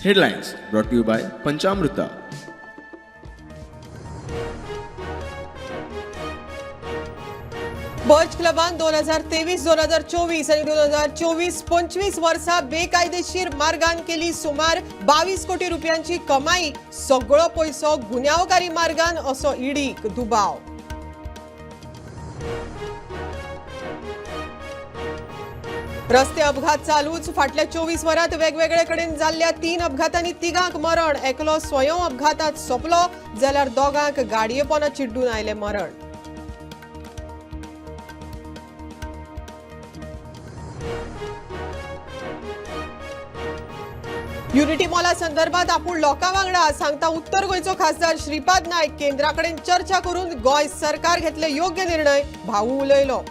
Headlines brought to you by Panchamruta. Birch क्लबान 2023, 2024 आनी 2024-25 वर्सा बेकायदेशीर मार्गान केली सुमार 22 कोटी रुपयांची कमाई. सगळो पयसो गुन्यांवकारी मार्गान असो ईडीक दुबाव. रस्ते अपघात चालूच. फाटल्या 24 वरांत वेगवेगळे कडेन जाल्ल्या 3 अपघातांनी 3 मरण. एकलो स्वयं अपघातात सोंपलो जाल्यार 2 गाडये पोना चिड्डून आयले मरण. युनिटी मॉला संदर्भात आपूण लोकां वांगडा सांगता उत्तर गोंयचो खासदार श्रीपाद नायक. केंद्रा कडेन चर्चा करून गोंय सरकार घेतले योग्य निर्णय, भाऊ उलयलो.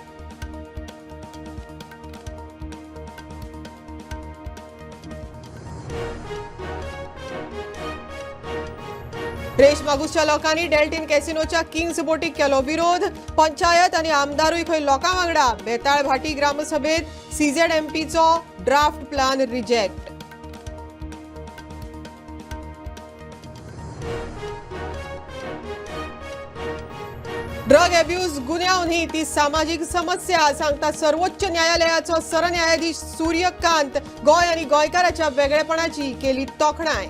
रेश मागूसच्या लोकांनी डेल्टीन कॅसिनोच्या किंग्स बोटीक केलो विरोध. पंचायत आनी आमदारूय खंय लोकां वांगडा. बेताळ भाटी ग्रामसभेत सीझेडएमपीचो draft plan reject. Drug abuse गुन्यांव न्ही, ती सामाजीक समस्या सांगता सर्वोच्च न्यायालयाचो सरन्यायाधीश सूर्यकांत. गोंय आनी गोंयकाराच्या वेगळेपणाची केली तोखणाय.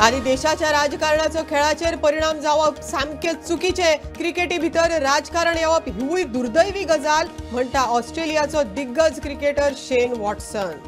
आनी देशाच्या राजकारणाचो खेळाचेर परिणाम जावप सामके चुकीचे. क्रिकेटी भितर राजकारण येवप हिवूय दुर्दैवी गजाल म्हणटा ऑस्ट्रेलियाचो दिग्गज क्रिकेटर शेन वॉटसन.